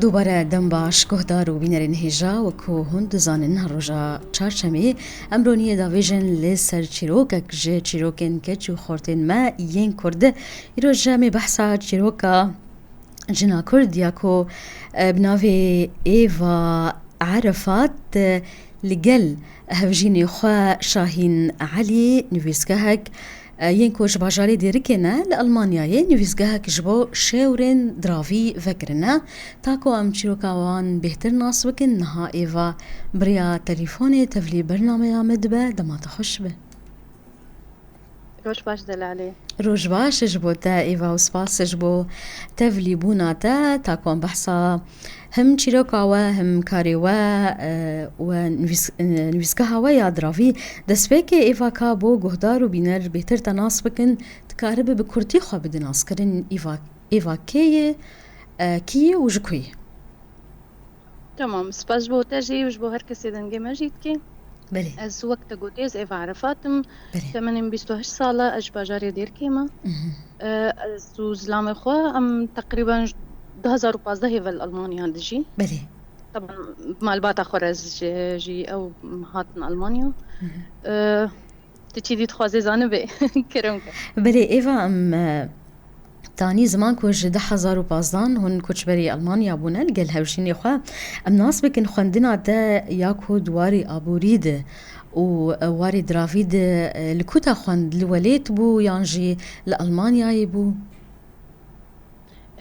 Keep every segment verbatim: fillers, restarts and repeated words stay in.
Dubare dem baş, guhdar û bînerên hêja, wekû hûn dizanin, roja çarşemê em roniyê davêjin li ser çîrokek ji çîrokên keç û xortên me yên Kurd. Îro ji em ê behsa çîroka jina Kurd ya ku, e, bi navê Êva Arefat, e, li gel hevjînê xwe Şahîn Elî, nivîsgehek, e, yên ku ji bajarê Dêrikê ne, li Almanyayê nivîsgehek ji bo şêwrên diravî vekirine. Ta ku em çîroka wan bêhtir nas bikin, niha Êva bi riya telîfonê tevlî bernameya me dibe, dema te xweş be. Roj baş delalê. Roj baş ji bo te Êva û spas ji bo tevlîbûna te. Ta ku em behsa him çîroka we, him karê we, e, we nivîs-, e, nivîsgeha we ya diravî. Destpêkê Êva ka bo guhdar û bîner bêhtir te nas bikin, dikaribe bi kurtî xwe bide naskirin, Êva, Êva kê ye, e, kî ye û ji ku ye? Tamam, spas ji bo te jî û ji bo her kesê dengê me jî dikê. Belê. Ez wek te gotê, ez Êva Arefat im. Belê. Temenê min bîst û heşt sal e, ez ji bajarê Dêrikê me. Mhm. E, ez û zilamê xwe, em teqrîben ji du hezar û pazdehê ve li Almanya dijî. Belê. Taban, malbata xwe re ez jî, jî ew hatin Almanya. Mhm. E, Tu çi dî dixwazê zanibê? Kerem ke. Belê, Êva, em, e, tanî ziman ku ji du hezar û pazdeh hûn koçberî Almanya bûne li gel hevjînê xwe. Em nas bikin xwendina te ya ku di warê aborî de û, e, warê diravî de, e, li ku te xwend, li welêt bû yan jî li Almanyayê bû?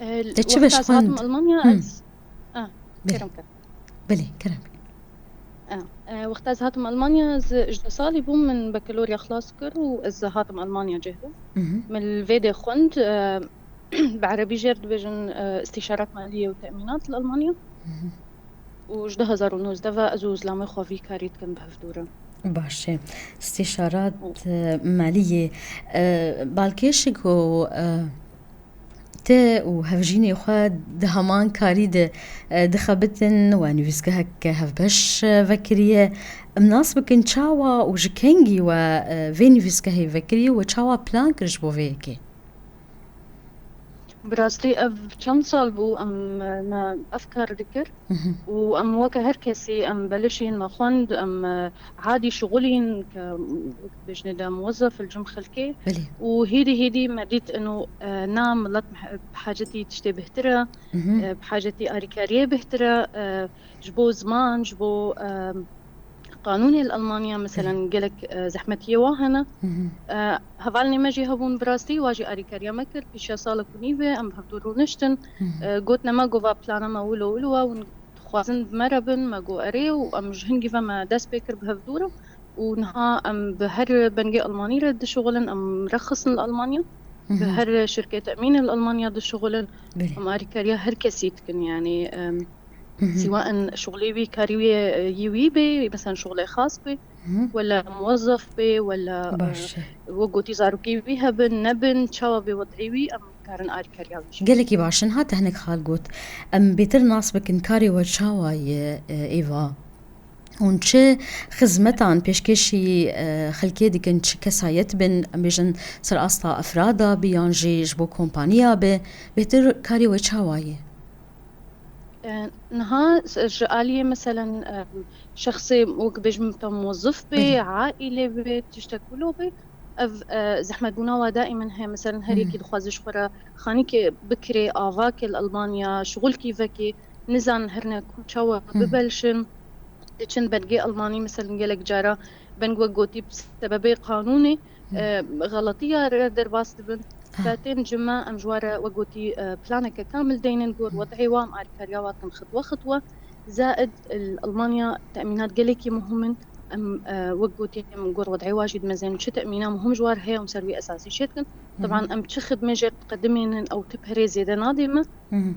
E, Te çi wexta ez beşxwend? Hatim Almanya, Hmm. ez, a, Belê. Kerem ke. Belê, kerem. E, e, wexta ez hatim Almanya, ez ji du salî bûm, min bakalorya xilas kir û ez hatim Almanya cih bûm. Mhm. Min li vê dê xwend, e, bi erebî jê re dibêjin, e, îstîşarat maliyê û te'mînat li Almanya. Mhm. Û ji du hezar û nozdeh ve ez û zilamê xwe vî karî dikim bi hevdû re. Baş e. Îstîşarat, Û e, maliyê. E, balkêşik û, e, Te û hevjînê xwe di heman karî de, e, dixebitin, we nivîsgehek hevbeş, e, vekiriye. Em nas bikin çawa û ji kengî we, e, vê nivîsgehê vekiriye û çawa plan kir ji bo vê yekê? Bi rastî ev çend sal bû em, e, me ev kar dikir Mhm. û em weke her kesî em belişîn me xwend, em, e, Hadî şixulîn ke, wek bêjinê de muwezzef li cem xelkê Belê. Û hêdî hêdî me dît eno, e, na milet meh-, bi hacetî tiştê bêhtir e, Mhm. e, bi hacetî arîkariyê bêhtir e, e, ji bo ziman, ji bo, e, qanûnê li Almanya, meselen, Belê. Gelek, e, zehmetiyê wa hene. Mhm. E, hevalnê me jî hebûn bi rastî, wa jî arîkariya me kir, pêşiya salek û nîvê em bi hevdû rûniştin. Mhm. E, gotine me, gova plana me wilo wilo e, hûn dixwazin bi me re bin, me got erê û em ji hingî ve me dest pê kir bi hevdû re û niha em bi her bengê Almanî re dişixulin, em rexistin li Almanya, bi Mhm. her şirkê te'mînê li Almanya dişixulin, Belê. em arîkariya her kesî dikin, yanî, em, Mhm. sîwa in şixulê wî, karî wî, yî wî bê, mesela şixulê xas bê, Mhm. wela muwezzef bê, wela, Baş e. e, wek gotî zarokê wî hebin, nebin, çawa bê wed'ê wî, em karin arîkariya wî jî. Gelekî baş in, ha te hinek xal got. Em bêtir nas bikin karê we çawa ye, e, Êva? Hûn çi xizmetan pêşkêşî, e, xelkê dikin, çi kesayet bin, em bêjin ser asta efrada bi yan jî ji bo kompaniya bi, bêtir karê we çawa ye? E, niha s-, ji aliyê meselen, e, şexsê wek bêjim te muwezif bê, Belê. aîlê bê, tiştek wilo bê, ev, e, zehmetbûna wa daîmen heye. Meselen her Hmm. yekî dixwaze ji xwe re xanîkê bikirê, ava ke li Almanya, şixulkî vekê, nizanin herine ku çawa Hmm. bibelşin, diçin belgê Almanî, meselen gelek cara beng wek gotî bi sebebê qanûnê, Hmm. e, xeletiya re derbas dibin. Ah. Ka tên cime, em ji we re, wek gotî, e, planeke kamil deynin, gor Hmm. wed'ê wa em arîkariya wa dikin xitwe xitwe. Zaid, li Almanya te'mînat gelekî muhim in. Em, e, wek gotî, em gor wed'ê wa jî dimezên çi te'mîna muhim ji war heye, em ser wî esasî çê dikin. Mhm. Teban em çi xidmê jê diqedimînin, ew ti perê zêde nadê me. Mhm.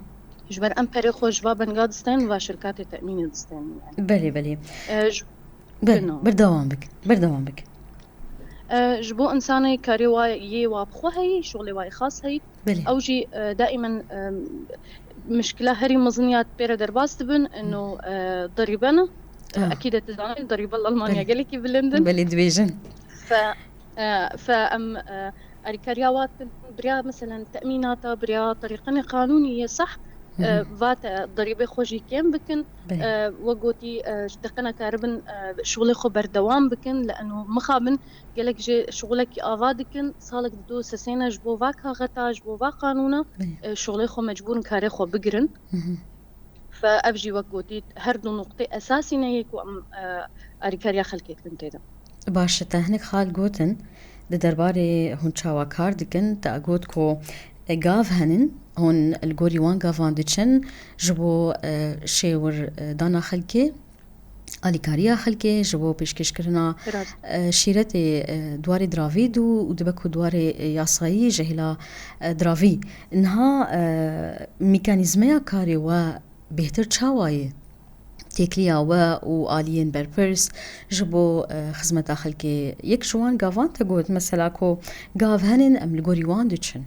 Ji ber em perê xwe ji va benga distên, va şirkatê te'mînê distên, yani. Belê, belê. E, ji Belê, Bino. berdewam bik, berdewam bik. E, ji bo insanê karê wa yê wa bi xwe heyî, şixulê wa yê xas heyî. Belê. Ew jî, e, daîmen, e, mişkila herî mezin ya pê re derbas dibin, eno, e, derîbe ne. E, Ah. Ekîde tu zanî, derîbe li Almanya Belê. gelekî bilind in. Belê, dibêjin. Fe, e, fe em, e, alîkariya wa dikin, biriya, meselen, te'mînata, biriya terîqinê qanûnî yê seh, E, va te derîbê xwe jî kêm bikin. E, wek gotî, e, ji deqe nekaribin, e, şixulê xwe berdewam bikin, li eno mixabin gelek jê şixulekî ava dikin, salek dido sesêne ji bo va kaxeta, ji bo va qanûna, e, şixulê xwe mecbûr in karê xwe bigirin. Fe ev jî wek gotî her du nuqtê esasî ne yê ku em, e, alîkariya xelkê dikin tê de. Baş e, te hinek xal gotin, di derbarê hûn çawa kar dikin, te got ku gav henin, hûn li gorî wan gavan diçin, ji bo, e, şêwir, e, dana xelkê, alîkariya xelkê, ji bo pêşkêşkirina, Rast. e, şîretê, e, di warê diravî de û dibe ku di warê, e, yasayî ji hêla, e, diravî. Niha, e, mekanîzmeya karê we bêhtir çawa ye? Têkiliya we û aliyên berpirs ji bo, e, xizmeta xelkê. Yek ji wan gavan te got, mesela ku gav henin em li gorî wan diçin.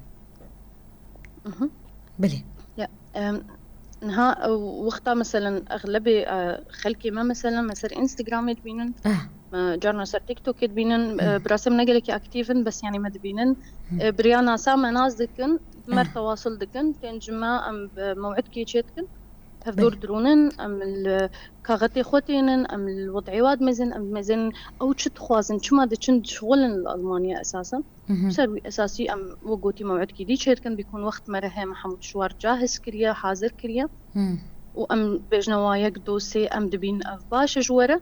Mhm. Belê. Ya, em, niha, e, wexta meselen exlebê, e, xelkê me meselen me ser Instagramê dibînin, Ah. me carna ser TikTokê dibînin, Hmm. e, bi rastî em ne gelekî aktîv in, bes yanî me dibînin. Hmm. E, bi rêya nasa me nas dikin, bi me Ah. tewasul dikin, tên ji me em bi mewidkê çê dikin. Hevdor Belê. dirûnin, em li kaxetê xwe tênin, em li wed'ê wa dimezin, em dimezin ew çi dixwazin, çima diçin dişixulin li Almanya esasen. Mhm. Ser wî esasî em wek gotî mew'idkî dî çêdikin, bîkun wext me re heye, me hemû tişt war cahiz kiriye, hazir kiriye. Hmm. Û em bêjine wa yek, do, sê, em dibîn ev baş e ji we re.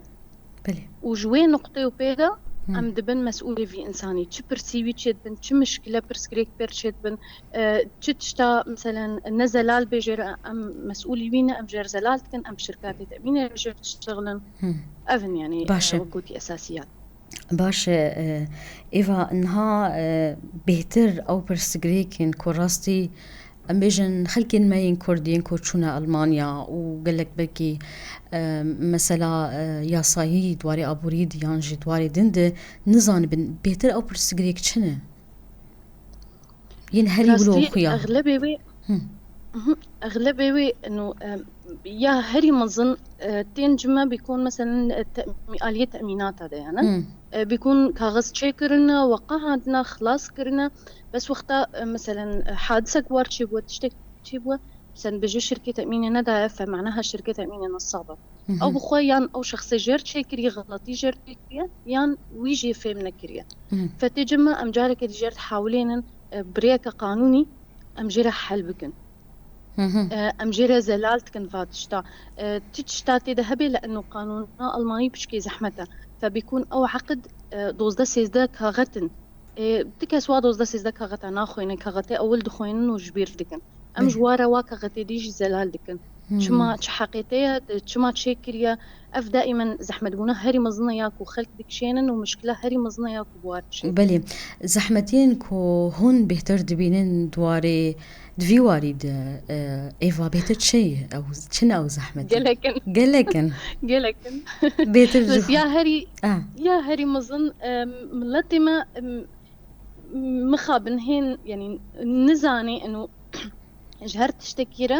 Belê. Û ji wê nuqtê û pê de Hmm. em dibin mesûlê vî însanî. Çi pirsî wî çêdibin, çi mişkile pirsgirêk pêr çêdibin, e, çi tişta, meselen, ne zelal bê jê re em mesûlî wî ne, em jê re zelal dikin, em şirkatê temînê re jê re diştexilin. Hmm. Ev in, yanî, Baş e. e, wek gotî esasiyat. Baş e, e, Êva, niha, e, bêhtir ew pirsgirêkên ku rastî, em bêjin, xelkên me yên Kurd yên ku çûne Almanya û gelek belkî, e, mesela, e, yasayî di warê aborî de yan jî di warê din de nizanibin, bêhtir ew pirsgirêk çi ne? Yên herî wilo Rastî, xuya. exlebê wê, Hı. Mhm, exlebê wê, ino, e, ya herî mezin, e, tên ji me bîkon, meselen, e, te-, aliyê temînata de, yani. Hı. E, bîkon kaxiz çêkirine, weqa hatine, xilas kirine. Bes wexta, e, meselen, e, hadisek war çêbûye, tiştek çêbûye, meselen, bi ji şirkê temînê nedaye, fe me'neha şirkê temînê nesab e. Hı hı. Ew bi xwe yan ew şexsê jêr çêkiriye, xeletî jêr çêkiriye, yan wî jê fêm nekiriye. Hı. Fe tê cem me, em careke dî jêr dihewilênin, e, bi rêyeke qanûnî em jê re hel bikin. Hı hı. E, em jê re zelal dikin va tişta. E, ti tişta tê de hebe li eno qanûna Almanî piçkê zehmet e. Fe bîkun ew eqid, e, dozdeh sêzdeh kaxet in. E, ti kes wa dozdeh sêzdeh kaxeta naxwînin, kaxetê ewil dixwînin û ji bîr dikin. Em Belê. ji wa re wa kaxetê dî jî zelal dikin. Hmm. Çima, çi heqê te ye, çima çêkiriye? Ev daîmen zehmetbûna herî mezin e ya ku xelk dikişênin û mişkila herî mezin e ya ku bi war dişênin. Belê. Zehmetiyên ku hûn bêhtir dibînin di warê, di vî warî de, e, Êva, bêhtir çi ye? Ew, çi ne ew zehmetî? Gelek in. Gelek in. Gelek in. Bêhtir Bes ji ya herî, Ah. ya herî mezin, e, miletê me, em, mixabin hên, yanî nizanê eno ji her tiştekî re,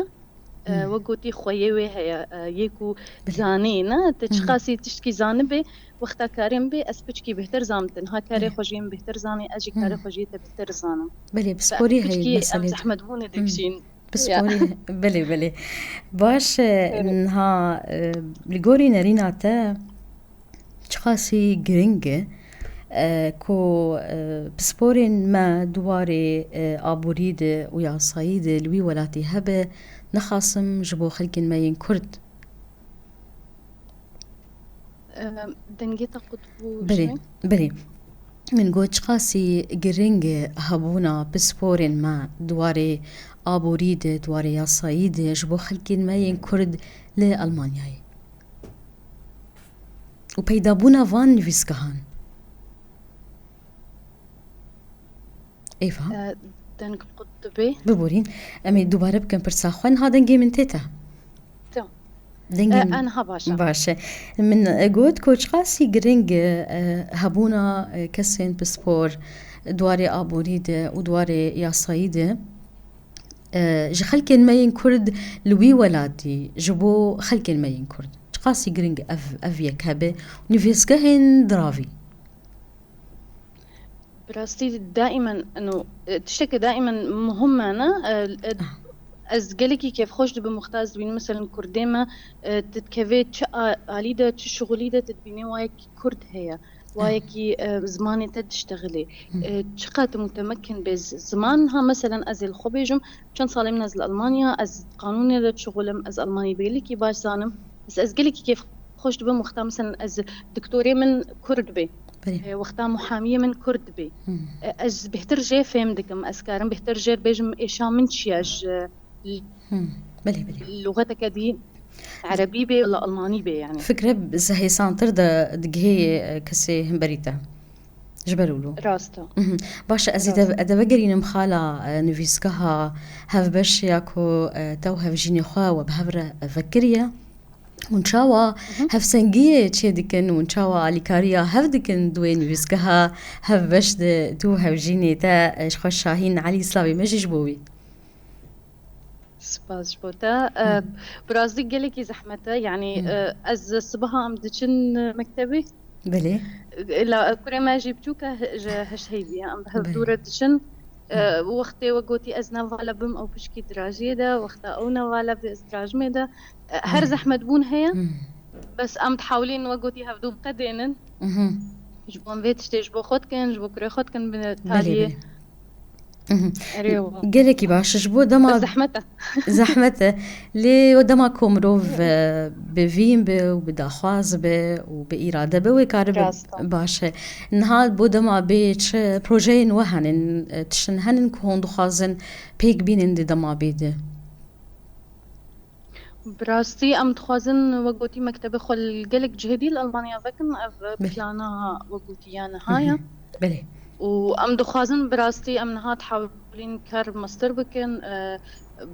e, Hmm. wek gotî xweyê wê heye, e, yê ku Belê. zanê ne, te Hmm. çiqasî tiştkî zanibê, wexta karê min bê, ez piçkî bêhtir zanibtim. Ha karê Belê. xwe jî min bêhtir zanê, ez jî Hmm. karê xwe jî te bêhtir zanim. Belê, Te pisporî heye piçkî em meselê de. zehmetbûnê Hmm. dikişîn. Ya. Pisporî, belê, belê. Baş e, Evet. niha, e, li gorî nerîna te, Çiqasî giring e, e, ku, e, pisporên me di warê, e, aborî de û yasayî de li wî welatî hebe, nexasim ji bo xelkên me yên Kurd. Em, dengê te qut bû Belê, jî. belê. Min got, çiqasî giring e hebûna pisporên me di warê aborî de, di warê yasayî de ji bo xelkên me yên Kurd li Almanyayê. û peydabûna van nivîsgehan. Êva? E, deng qut dibe. Biborîn. Em ê dubare bikin pirsa xwe. Niha dengê min tê te? Tamam. Dengê E, min. e, niha baş e. Baş e. Min, e, got ku çiqasî giring e, e, hebûna, e, kesên pispor di warê aborî de û di warê yasayî de. E, ji xelkên me yên Kurd li wî welatî, ji bo xelkên me yên Kurd çiqasî giring ev, ev yek hebe, nivîsgehên diravî? Bi rastî daîmen, ino, e, tişteke daîmen muhim me ne, e, e, Ah. Ez gelekî kêfxweş dibim wexta ez dibînim, meselen, kurdê me, e, tu dikevê çi a-, alî de, çi şixulî de, tu dibînê wayekî kurd heye, wayekî, e, zimanê te diştexilê. E, çiqas tu mutemekin bê z-, ziman, ha, meselen, ez ê li xwe bêjim, çend salê min ez li Almanya, ez qanûnê de dişixulim, ez almanî bi gelekî baş zanim. Ez, ez gelekî kêfxweş dibim wexta, meselen, ez doktorê min kurd bê. Belê. E, wexta muhamiyê min kurd bê. E, ez bêhtir jê fêm dikim, ez karim bêhtir jê bêjim êşa min çi ye ji Hmm. Belê, belê. Lûxeteke dî, erebî bê, wela almanî bê, yani. Fikre bi zehêsantir de digihê, e, kesê hemberî te. Ji ber wilo. Rast e. Mhm. Baş e, ez ê Rast. de, ez ê vegerînim xala, e, nivîsgeha hevbeş ya ku, e, te û hevjînê xwe we bi hev re vekiriye. Hûn çawa Mhm. hevsengiyê çê dikin, hûn çawa alîkariya hev dikin di wê nivîsgeha hevbeş de tu û hevjînê te, e, ji xwe Şahîn Elî, slavê me jî ji bo wî. Spas ji bo te. E, Hı. Bi rastî gelekî zehmet e. Yanî, Hı. e, ez sibeha em diçin mektebê. Belê. La, kurê me jî biçûk e, he-, ji heşt heyvî ye. Em bi hev Belê. dû re diçin. E, Hı. Wextê we gotî ez nevala bim, ew pişkî dirajiyê de, wexta ew nevala bi ez dirajimê de. E, her Belê. zehmetbûn heye. Hı. Bes em dihewlîn we gotî hevdû biqedênin. Mhm. Ji bo em vê tiştê ji bo xwe dikin, ji bo kurê xwe dikin bi Belê, taliyê. belê. Mhm. Erê wa. Gelekî baş. Ji bo dema Zehmet e. Zehmet e. Lê dema ku mirov, e, bi vîn be û bi daxwaz be û bi îrade be, wê kare be Rast e. baş e. Niha bo dema bê çi projeyên we henin, e, tiştin henin ku hûn dixwazin pêk bînin di dema bê de? Bi rastî em dixwazin, we gotî, mektebê xwe li gelek cihê dî li Almanya vekin. Ev Belê. plana, we gotî, ya niha ye. Mhm. Belê. Û em dixwazin, bi rastî em niha dihewlîn ker master bikin, e,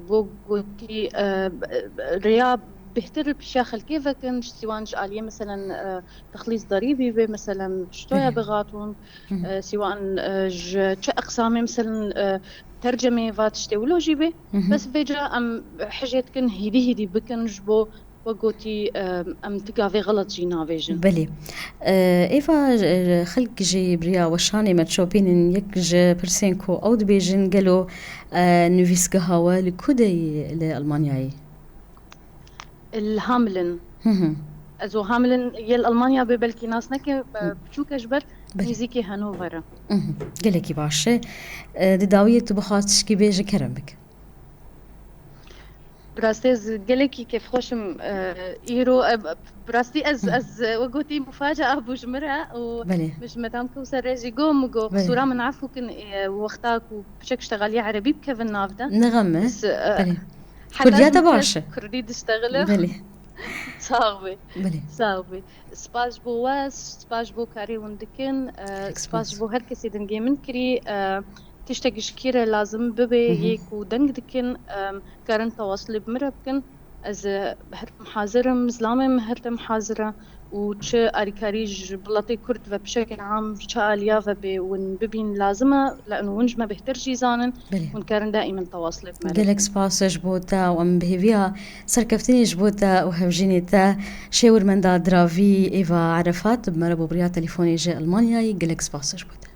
bo gotî, e, rêya bêhtir pişiya xelkê vekin, ji sîwan ji aliyê, meselen, e, texlîs derîbî bê, meselen, ştoya Belê. bixatûn, Mhm. e, sîwan, e, ji çi eqsamê, meselen, e, tercemê va tiştê wilo jî bê. Mhm. Bes vêca em hijê dikin hîdî hîdî bikin ji bo we gotî, e, em ti gavê xelet jî navêjin. Belê. E, Êva, e, xelk jî bi riya weşanê me dişopînin, yek ji pirsên ku ew dibêjin, gelo, e, nivîsgeha we li ku de ye li Almanyayê? Li Hameln. Hı hı. Ez û Hameln yê li Almanya bê belkî nas neke, e, Hı. biçûk e ji ber Belê. nêzîkî Hanover e. Hı hı. Gelekî baş e. E, di dawiyê tu bixwaz tişkî bêje, kerem bike. Bi rastî ez gelekî kêfxweş im, e, îro, e, bi rastî ez, Hı. ez, e, we gotî mufaca bû ji min re û Belê. min ji Medam Kewser re jî got, min got, Belê. qisûra min efû kin, e, wexta ku piçek ji te xalî erebî bikevin nav de. Ne xem e. Bes, e, Belê. heta Kurdiya te jî baş e. Kurdî diştexilim. Belê. Sax bî. Belê. Sax bî. Spas ji bo we, spas ji bo karê hûn dikin, e, Gelek spas spas. ji bo her kesê dengê min kirî, e, tiştek ji kî re lazim bibe, Hı hı. yê ku deng dikin, e, karin tewasilê bi min re bikin. Ez, e, her tim hazir im, zilamê min her tim hazir e û çi alîkarî ji welatê Kurd ve bi şekil am, çi aliya ve bê hûn bibîn lazim e, leno hûn ji me bêhtir jî zanin, Belê. hûn karin daîmen tewasilê bi me re Gelek bikin. spas ji bo te û em bi hêviya serkeftinê ji bo te û hevjînê te, şêwirmenda diravî Êva Erefat, bi me re bû bi riya telefonê ji Almanyayê. Gelek spas ji bo te.